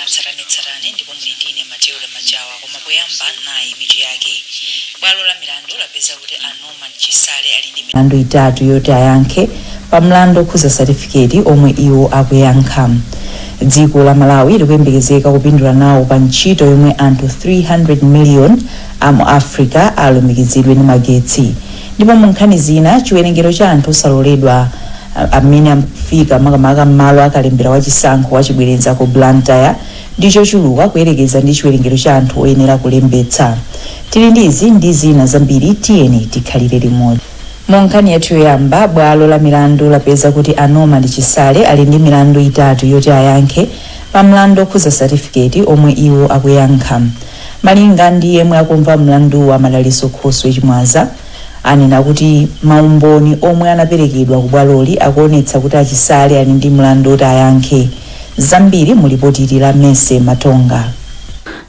Mwatsatanetsatane ndipo muli ndine Matilda Majawa. Koma poyamba, nayi mitu yake. Bwalo la milandu lapeza kuti a Norman Chisale ali ndi milandu itatu yoti ayankhe pa mlandu okhuza satifiketi omwe iwo akuyankha. Dziko la Malawi likuyembekezeka kupindula nawo pa ntchito yomwe anthu 300 million a mu Africa alumikizidwe ndi magetsi. Ndipo mu nkhani zina, chiwerengero cha anthu osaloledwa amene afika makamaka m'malo akalembera wachisankho wachibwereza ku Blantyre ndi chochuluka kuyerekeza ndi chiwerengero cha anthu oyenera kulembetsa. Tili ndi izi ndi zina zambiri, tiyeni tikhalire limodzi. Mu nkhani yathu yoyamba, bwalo la milandu lapeza kuti a Norman Chisale ali ndi milandu itatu yoti ayankhe pa mlandu okhuza satifiketi omwe iwo akuyankha. Malinga ndi yemwe akumva mlanduwu, a Madaliso Khoswe Chimwaza, anena kuti maumboni omwe anaperekedwa ku bwaloli akuonetsa kuti aChisale ali ndi mlandu oti ayankhe. Zambiri mu lipoti la Mese Matonga.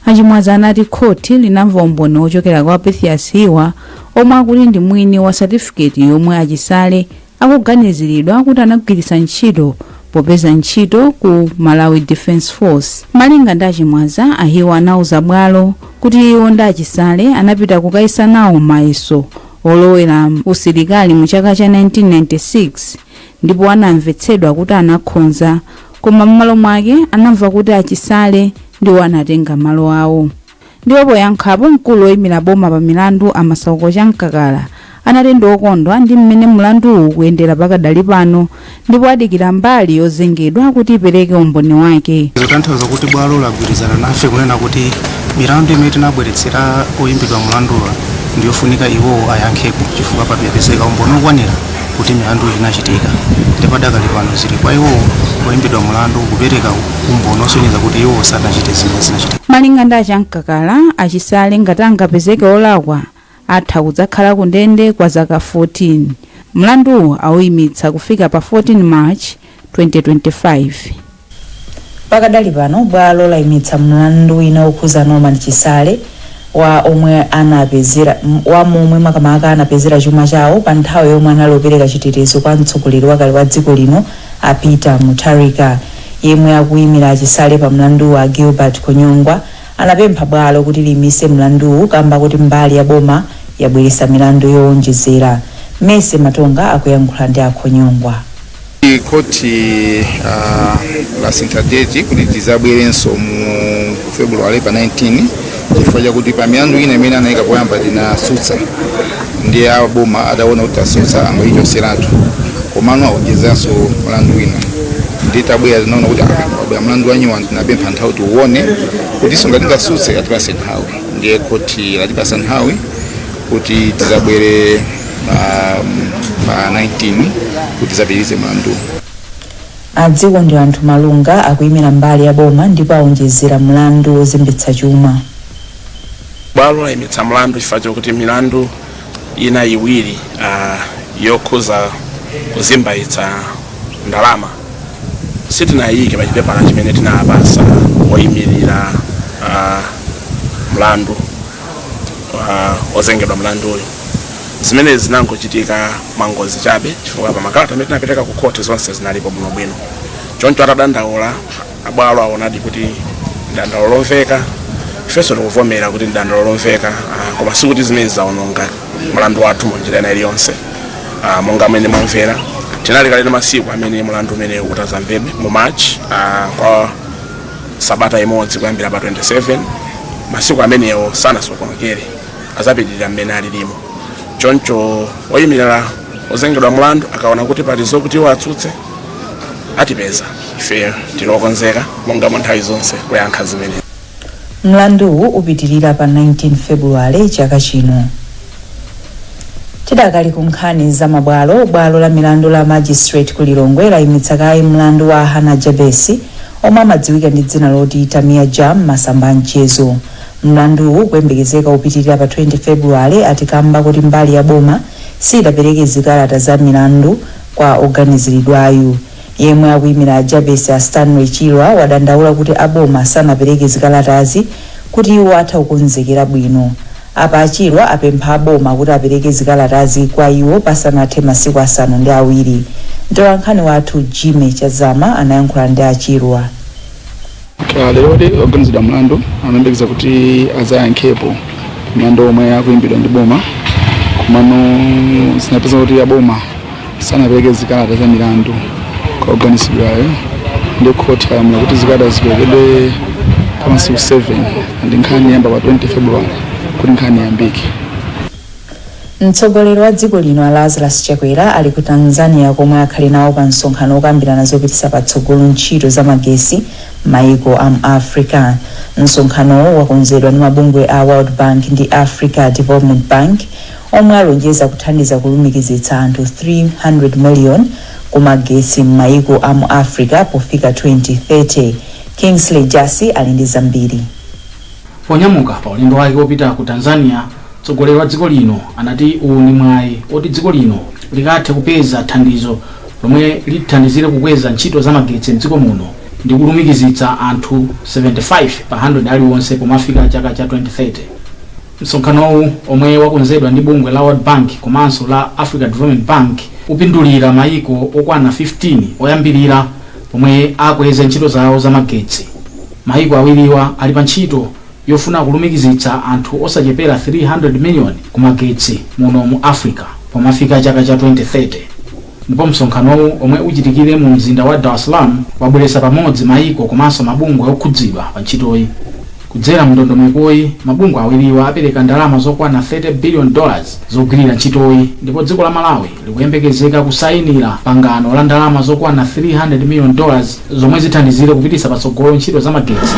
Achimwaza anati khoti linamva umboni wochokera kwa Pythias Hiwa, omwe akuti ndi mwini wa satifiketi yomwe aChisale akuganiziridwa kuti anagwiritsa ntchito popeza ntchito ku Malawi Defence Force. Malinga ndi aChimwaza, aHiwa anauza bwalo kuti iwo ndi aChisale anapita kukayesa nawo mayeso olowera usilikali mu chaka cha 1996, ndipo anamvetsedwa kuti anakhonza, koma m'malo mwake anamva kuti aChisale ndiwo anatenga malo awo. Ndipo poyankhapo, mkulu woyimira boma pa milandu, aMasauko Chamkakala, anati ndi okondwa ndi mmene mlanduwu ukuyendera pakadali pano, ndipo adikira mbali yozengedwa kuti ipereke umboni wake. Zotanthauza kuti bwalo lagwirizana nafe kunena kuti milandu imene tinabweretsera oyimbidwa mlanduwa ndiyofunika iwowo ayankhepo, chifukwa papezeka umboni okwanira kuti milandu inachitika. Ndipo padakali pano zili kwa iwowo oyimbidwa mlandu kupereka umboni osonyeza kuti iwowo sanachite zimene zinachitika. Malinga ndi aChamkakala, aChisale ngati angapezeke olakwa atha kudzakhala ku ndende kwa zaka 14. Mlanduwu awuyimitsa kufika pa 14 March 2025. Pakadali pano bwalo layimitsa mlandu wina wokhuza Norman Chisale wa omwe anapezera wa momwe makamaka anapezera chuma chawo pa nthawi yomwe anali opereka chitetezo kwa mtsogoleri wakale wa dziko lino, a Peter Mutharika. Yemwe akuyimira Chisale pa mlanduwu, a Gilbert Konyongwa, anapempha bwalo kuti liyimitse mlanduwu kamba kuti mbali ya boma yabweretsa milandu yowonjezera. Mese Matonga akuyankhula ndi aKhonyongwa. Khoti lasintha date kuti tizabwerenso mu February pa 19, chifukwa chakuti pa milandu ina imene anayika poyamba tinasutsa, ndiye aboma adaona kuti tasutsa angoyichoseratu, komano awonjezeranso mlandu wina. Ndi tabwera tinaona kuti wabwera mlandu wanyuwa, tinapempha nthawi tiuone kuti ngati tingasutse atipase nthawi. Ndiye khoti latipasa nthawi kuti tizabwere pa 19 kuti tizapitirize mlandu. Adziko ndi anthu Malunga akuyimira mbali ya boma ndipo awonjezera mlandu wozembetsa chuma. Bwalo layimitsa mlandu chifukwa chokuti milandu ina iwiri yokhuza kuzembaitsa ndalama sitinayike pa chipepala chimene tinapasa oyimirira mlandu ozengedwa mlanduyo. Zimene zinangochitika mwangozi chabe, chifukwa pa makalata amene tinapereka ku khoti zonse zinalipo bwinobwino. Choncho atadandaula, abwalo aonadi kuti ndandaulo lomveka. Ifenso tikuvomera kuti ndandaulo lomveka, koma sikuti zimene zaononga mlandu wathu munjira ina iliyonse. Monga mmene mwamvera, tinali kale ndi masiku amene mlandu umene utazamvedwe mu March kwa sabata imodzi kuyambira pa 27. Masiku amenewo sanasokonekere, azapitirira mmene alilimo. Choncho oyimirira ozengedwa mlandu akaona kuti pali zokuti iwo atsutse, atipeza ife tinokonzeka monga mwa nthawi zonse kuyankha zimene. Mlanduwu upitirira pa 19 Februwale chaka chino. Tidakali ku nkhani za mabwalo, bwalo la milandu la magistrate ku Lilongwe layimitsa kaye mlandu wa Hana Jabesi, omwe amadziwika ndi dzina loti Tamia Jam masamba mchezo. Mlanduwu kuyembekezeka upitirira pa 20 Februwale, atikamba kuti mbali ya boma sidapereke zikalata za milandu kwa oganiziridwayu. Yemwe akuyimira Jabesi, a Stanley Chilwa, wadandaula kuti aboma sanapereke zikalatazi kuti iwo atha kukonzekera bwino. Apa aChilwa apempha aboma kuti apereke zikalatazi kwa iwo pasanathe masiku 7. Mtolankhani wathu Jimmy Chazama anayankhula ndi aChilwa. Lero oganizidwa mlandu amayembekeza kuti adzayankhepo mlandu omwe akuimbidwa ndi boma, komano zinapeza kuti aboma sanapereke zikalata za milandu kwa oganizidwayo, ndi khoti alamula kuti zikalata ziperekedwe pa masiku 7 ndi nkhani yamba pa 20 February kuti nkhani iyambike. Mtsogoleri wa dziko lino a Lazarus Chakwera ali ku Tanzania komwe akhale nawo pa msonkhano wokambirana zopititsa patsogolo ntchito za magesi m'mayiko a mu Africa. Msonkhanowo wakonzedwa ndi mabungwe a World Bank ndi Africa Development Bank, omwe alonjeza kuthandiza kulumikizitsa anthu 300 million ku magesi m'mayiko a mu Africa pofika 2030. Kingsley Jasi ali ndi zambiri. Ponyamuka pa ulendo wake wopita ku Tanzania, mtsogoleri wa dziko lino anati uwu ndi mwayi oti dziko lino likathe kupeza thandizo lomwe lithandizire kukweza ntchito za magetsi mdziko muno ndi kulumikizitsa anthu 75 pa 100 aliwonse pomafika chaka cha 2030. Msonkhanowu, omwe wakonzedwa ndi bungwe la World Bank komanso la Africa Development Bank, upindulira mayiko okwana 15 oyambirira pomwe akweze ntchito zawo za magetsi. Mayiko awiriwa ali pa ntchito yofuna kulumikizitsa anthu osachepera 300 million ku magetsi muno mu Africa pomafika chaka cha 2030. Ndipo msonkhanowu, omwe uchitikire mu mzinda wa Dar es Salaam, wabweretsa pamodzi mayiko komanso mabungwe okhudzidwa pa ntchitoyi. Kudzera mndondomekoyi, mabungwe awiriwa apereka ndalama zokwana $30 billion zogwirira ntchitoyi, ndipo dziko la Malawi likuyembekezeka kusayinira pangano la ndalama zokwana $300 million zomwe zithandizire kupititsa patsogolo ntchito za magetsi.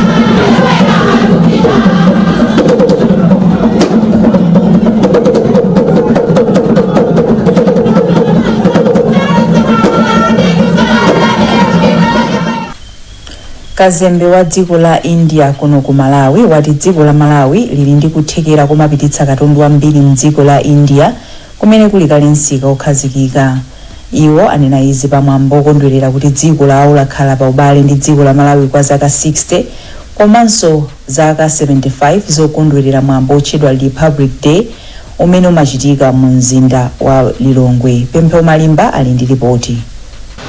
Kazembe wa dziko la India kuno ku Malawi wati dziko la Malawi lili ndi kuthekera komapititsa katundu wambiri mdziko la India, kumene kuli kale msika okhazikika. Iwo anena izi pamwambo okondwerera kuti dziko lawo lakhala pa ubale ndi dziko la Malawi kwa zaka 60 komanso zaka 75 zokondwerera mwambo otchedwa Republic Day umene umachitika mu mzinda wa Lilongwe. Pemphero Malimba ali ndi ripoti.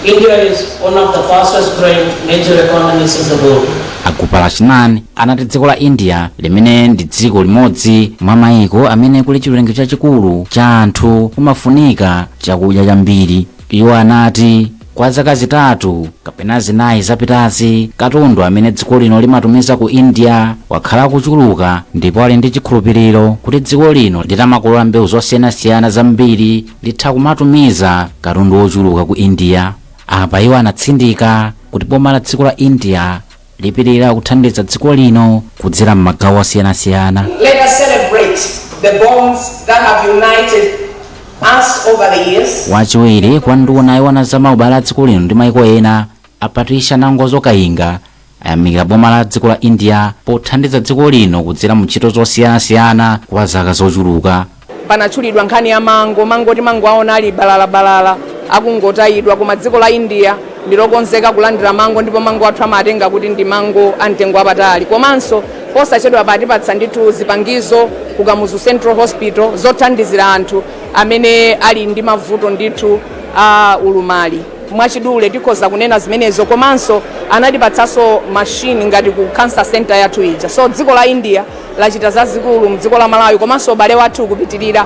India is one of the fastest growing major economies in the world. A Gopalakrishnan anati dziko la India, limene ndi dziko limodzi mwa mayiko amene kuli chiwerengero chachikulu cha anthu, kumafunika chakudya chambiri. Iwo anati kwa zaka 3 kapena 4 zapitazi, katundu amene dziko lino limatumiza ku India wakhala kuchuluka, ndipo ali ndi chikhulupiriro kuti dziko lino litamakolola mbewu zosiyanasiyana zambiri litha kumatumiza katundu wochuluka ku India. Apa iwo anatsindika kuti boma la dziko la India lipitirira kuthandiza dziko lino kudzera m'magawo osiyanasiyana. Let us celebrate the bonds that have united us over the years. Wachiwiri kwa nduna yoona za maubale a dziko lino ndi maiko ena, a Patricia Nangozo Kayinga, ayamikira boma la dziko la India pothandiza dziko lino kudzera mu ntchito zosiyanasiyana kwa zaka zochuluka. Panatchulidwa nkhani ya mango, mangoti mango aona ali balalabalala akungotayidwa, koma dziko la India ndilokonzeka kulandira mango, ndipo mango athu amatenga kuti ndi mango amtengo apatali. Komanso posachedwa patipatsa ndithu zipangizo ku Kamuzu Central Hospital zothandizira anthu amene ali ndi mavuto ndithu a ulumali. Mwachidule tikhoza kunena zimenezo. Komanso anatipatsanso mashini ngati ku cancer center yathu ija. So dziko la India lachita zazikulu mdziko la Malawi, komanso ubale wathu ukupitirira.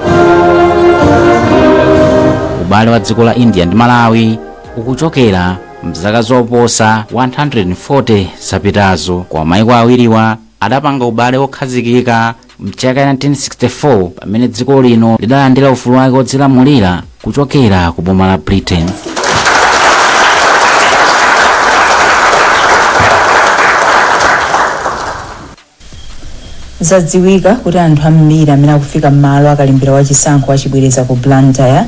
Ubale wa dziko la India ndi Malawi ukuchokera mzaka zoposa 140 zapitazo, koma maiko awiriwa adapanga ubale wokhazikika mchaka 1964 pamene dziko lino lidalandira ufulu wake wodzilamulira kuchokera ku boma la Britain. Zadziwika kuti anthu ambiri amene akufika m'malo akalembera wachisankho wachibwereza ku Blantyre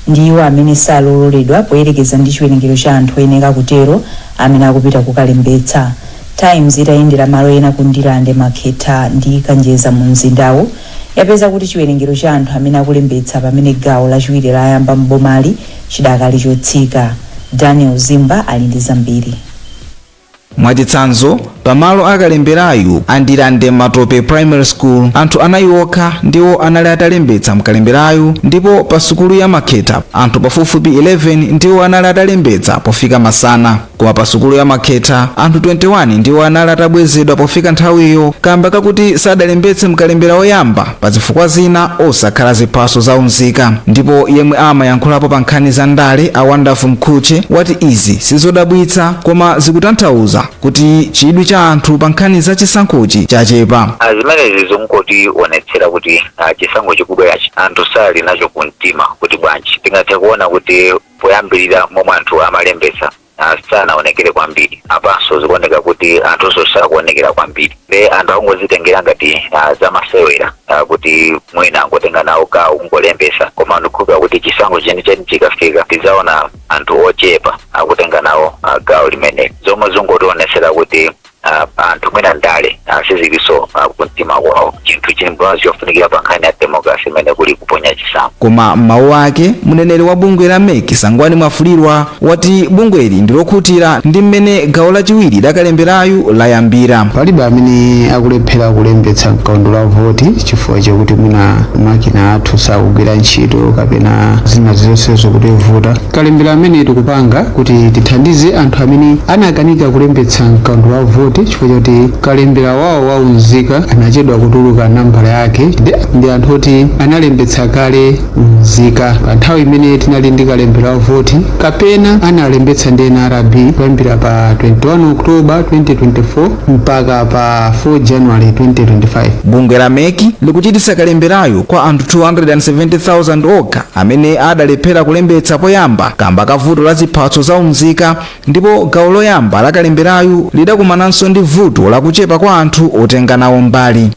ndi iwo amene saloledwa, poyerekeza ndi chiwerengero cha anthu oyenera kutero amene akupita kukalembetsa. Times itayendera malo ena ku Ndirande, Makhetha ndi Kanjeza mu mzindawo, yapeza kuti chiwerengero cha anthu amene akulembetsa pamene gawo lachiwiri layamba mbomali chidakali chotsika. Daniel Zimba ali ndi zambiri. Mwachitsanzo, pamalo akalemberayu a Ndirande Matope Primary School, anthu 4 okha ndiwo anali atalembetsa mkalemberayu, ndipo pa sukulu ya Makheta anthu pafupifupi 11 ndiwo anali atalembetsa pofika masana. Koma pa sukulu ya Makheta anthu 21 ndiwo anali atabwezedwa pofika nthawiyo kamba kakuti sadalembetse mkalembera woyamba pa zifukwa zina osakhala ziphaso za unzika. Ndipo yemwe amayankhulapo pa nkhani za ndale, a Wonderful Mkhutche, wati izi sizodabwitsa, koma zikutanthauza kuti chidwi cha anthu pa nkhani za chisankhochi chachepa. Zimenezi zikungotionetsera kuti chisankho chikubwerachi anthu sali nacho kumtima. Kuti bwanji? Tingathe kuona kuti poyambirira momwe anthu amalembetsa sanaonekere kwambiri, apanso zikuoneka kuti anthunso sakuonekera kwambiri. Nde anthu akungozitengera ngati zamasewera, kuti mwina angotenga nawo gawo kungolembesa. Koma ndikukhulupirira kuti chisankho chenicheni chikafika tizaona anthu ochepa akutenga nawo gawo limeneli, zomwe zingotionetsera kuti anthu mwina ndale sizilinso kumtima kwawo, chinthu chimodzi chofunikira pa nkhani ya democracy imene kuli kuponya chisankho. Koma m'mawu ake, mneneri wa bungwe la MEC, Sangwani Mwafulirwa, wati bungweli ndi lokhutira ndi mmene gawo lachiwiri lakalemberayu layambira. Palibe amene akulephera kulembetsa mkaundula wa voti chifukwa chakuti mwina makina athu sakugwira ntchito kapena zina zonse zokutivuta. Kalembera amene tikupanga kuti tithandize anthu amene anakanika kulembetsa mkaundula wa voti chifukwa chakuti kalembera wawo waunzika anachedwa kutuluka nambala yake, ndi anthu oti analembetsa kale unzika pa nthawi imene tinali ndi kalembera wa voti kapena analembetsa ndi NRB kuyambira pa 21 October 2024 mpaka pa 4 January 2025. Bungwe la MEC likuchititsa kalemberayo kwa anthu 270,000 okha amene adalephera kulembetsa poyamba kamba ka vuto la ziphaso za unzika, ndipo gawo loyamba la kalemberayu lidakumananso ndi vuto lakuchepa kwa anthu otenga nawo mbali.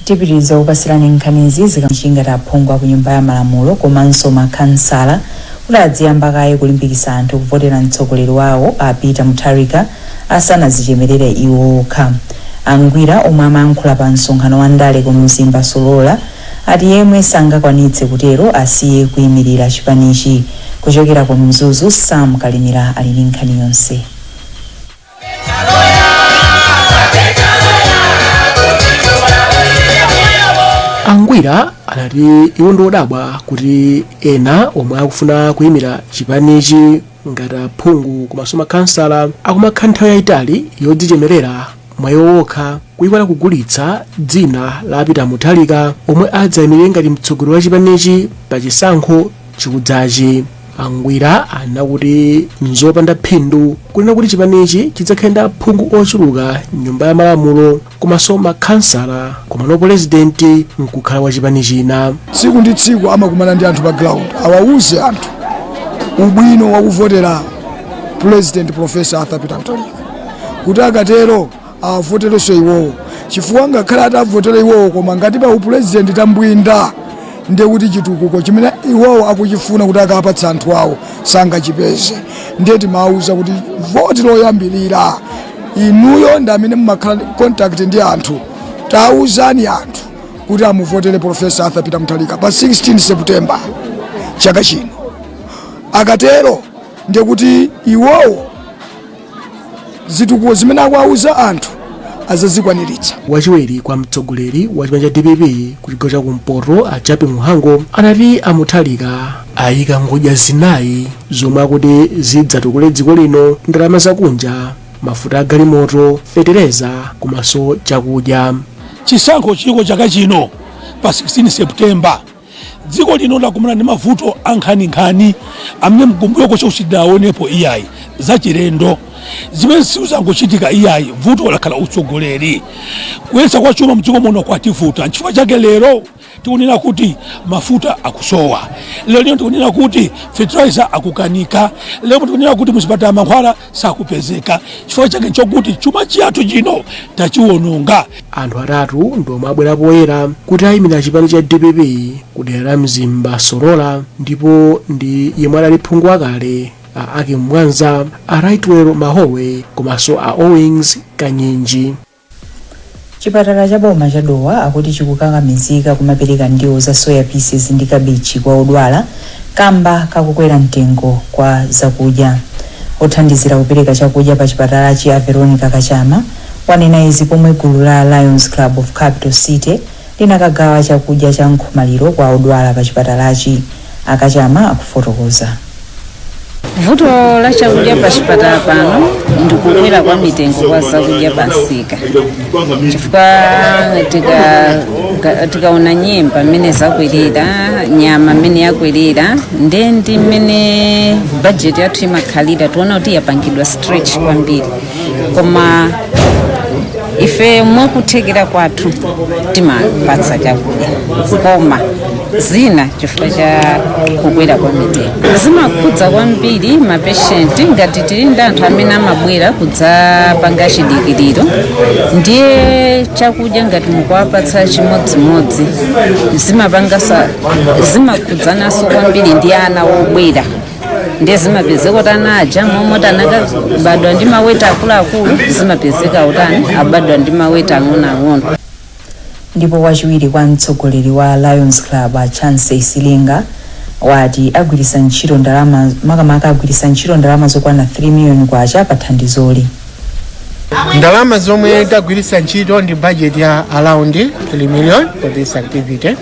Tipitiriza kupasirani nkhanizi zikamchinga. Aphungu ku Nyumba ya Malamulo komanso makhansala kuti adziyamba kaye kulimbikitsa anthu kuvotera mtsogoleri wawo a Peter Mutharika asanazichemerere iwo okha. Angwira, omwe amayankhula pa msonkhano wa ndale ku Mzimba Solola, ati yemwe sangakwanitse kutero asiye kuyimirira chipanichi. Kuchokera ku Mzuzu, Sam Kalimira ali ndi nkhani yonse. Angwira anati iwo ndi odabwa kuti ena omwe akufuna kuyimira chipanichi ngati aphungu komanso makhansala akumakhala nthawi yayitali yodzichemerera mwa iwo okha, kuyiwala kugulitsa dzina la Peter Mutharika omwe adzayimirire ngati mtsogoleri wa chipanichi pa chisankho chikudzachi. Angwira anakuti nzopanda phindu kunena kuti chipanichi chidzakhale ndi aphungu ochuluka Nyumba ya Malamulo komanso makhansala, komano purezidenti nkukhala wa chipani china. Tsiku ndi tsiku amakumana ndi anthu pa ground, awauze anthu ubwino wakuvotera President Professor Arthur Peter Mutharika, kuti akatero awavoterenso iwowo, chifukwa ngakhale atavotera iwowo, koma ngati pa upurezidenti tambwinda, ndiye kuti chitukuko chimene iwowo akuchifuna kuti akapatsa anthu awo sangachipeze. Ndiye timawuza kuti voti loyambirira, inuyo ndi amene mumakhala contact ndi anthu, tawuzani anthu kuti amuvotere Professor Arthur Peter Mutharika pa 16 September chaka chino. Akatero ndiye kuti iwowo zitukuko zimene akuwauza anthu azazikwaniritsa. Wachiwiri kwa mtsogoleri wa chipani cha DPP ku chigawo cha kumpoto, a Jappie Mhango, anati a Mutharika ayika ngodya zinayi zomwe akuti zidzatukule dziko lino: ndalama zakunja, mafuta a galimoto, fetereza komanso chakudya. Chisankho chiko chaka chino pa 16 September, dziko lino lakumana ndi mavuto ankhaninkhani amene mkumbuyoko chochitaonepo iyayi, zachilendo zimene sizangochitika iyayi. Vuto lakhala utsogoleri. Kuyesa kwa chuma mdziko muno kwativuta. Nchifukwa chake lero tikunena kuti mafuta akusowa, lero lino tikunena kuti fertilizer akukanika, lero tikunena kuti muzipatala mankhwala sakupezeka. Chifukwa chake nchokuti chuma chathu chino tachiwononga. Anthu atatu ndiomwe abwera poyera kuti ayimira chipani cha DPP ku dera la Mzimba Solola, ndipo ndi yemwe adali phungu wakale a Akim Mwanza, a Rightwell Mahowe komanso a Owings Kanyinji. Chipatala cha boma cha Dowa akuti chikukakamizika kumapereka ndiwo za soya pieces ndi kabichi kwa odwala kamba kakukwera mtengo kwa zakudya. Othandizira kupereka chakudya pa chipatalachi a Veronica Kachama wanena izi pomwe gulu la Lions Club of Capital City linakagawa chakudya cha nkhomaliro kwa odwala pa chipatalachi. Akachama akufotokoza. Vuto la chakudya pa chipatala pano ndikukwera kwa mitengo kwa zakudya pa msika, chifukwa tikaona nyemba mmene zakwerera, nyama mmene yakwerera, nde ndi mmene budget yathu imakhalira, tiona kuti yapangidwa stretch kwambiri. Koma ife mwakuthekera kwathu timapatsa chakudya, koma zina chifukwa cha kukwera kwa mitengo zimakhudza kwambiri mapatient. Ngati tili ndi anthu amene amabwera kudzapanga chidikiriro, ndiye chakudya ngati mukuwapatsa chimodzimodzi, zimapangasa zimakhudzananso kwambiri ndi ana obwera. Ndiye zimapezeka kuti ana aja momwe anakabadwa ndi maweight akuluakulu, zimapezeka utani, abadwa ndi maweight ang'onoang'ono. Ndipo wachiwiri kwa mtsogoleri wa Lions Club a Chance Silinga wati agwiritsa ntchito ndalama, makamaka agwiritsa ntchito ndalama zokwana 3 million kwacha pa thandizoli. Ndalama zomwe tagwiritsa ntchito ndi budget ya around 3 million for this activity.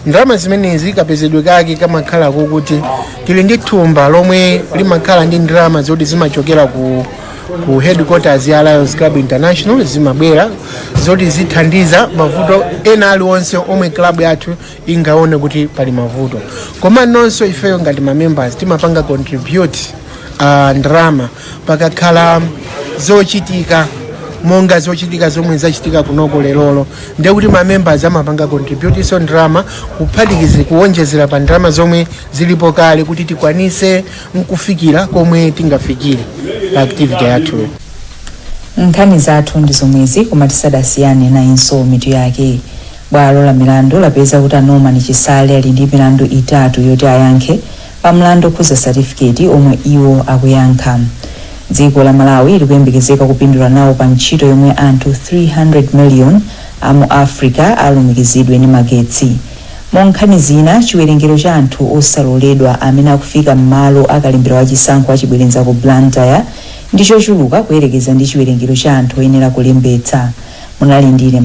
Ndalama zimenezi kapezedwe kake kamakhala kuti tili ndi thumba lomwe limakhala ndi ndalama zoti zimachokera ku headquarters ya Lions Club International, zimabwera zoti zithandiza mavuto ena aliwonse omwe club yathu ingaone kuti pali mavuto. Koma nonso ifeyo ngati ma members timapanga contribute ndalama pakakhala zochitika monga zochitika zomwe zachitika kunoko lerolo, ndiye kuti ma members amapanga contribute iso ndalama kuphatikiza kuwonjezera pa ndalama zomwe zilipo kale kuti tikwanise nkufikira komwe tingafikire pa activity yathu. Nkhani zathu ndi zomwezi, koma tisadasiyane nayinso mitu yake. Bwalo la milandu lapeza kuti a Norman Chisale ali ndi milandu itatu yoti ayankhe pa mlandu okhuza satifiketi omwe iwo akuyankha. Dziko la Malawi likuyembekezeka kupindula nawo pa ntchito yomwe anthu 300 million amu Africa alumikizidwe ndi magetsi. Mu nkhani zina, chiwerengero cha anthu osaloledwa amene akufika m'malo akalembera wachisankho achibwerenza ku Blantyre ndi chochuluka kuyerekeza ndi chiwerengero cha anthu oyenera kulembetsa. Munali ndine.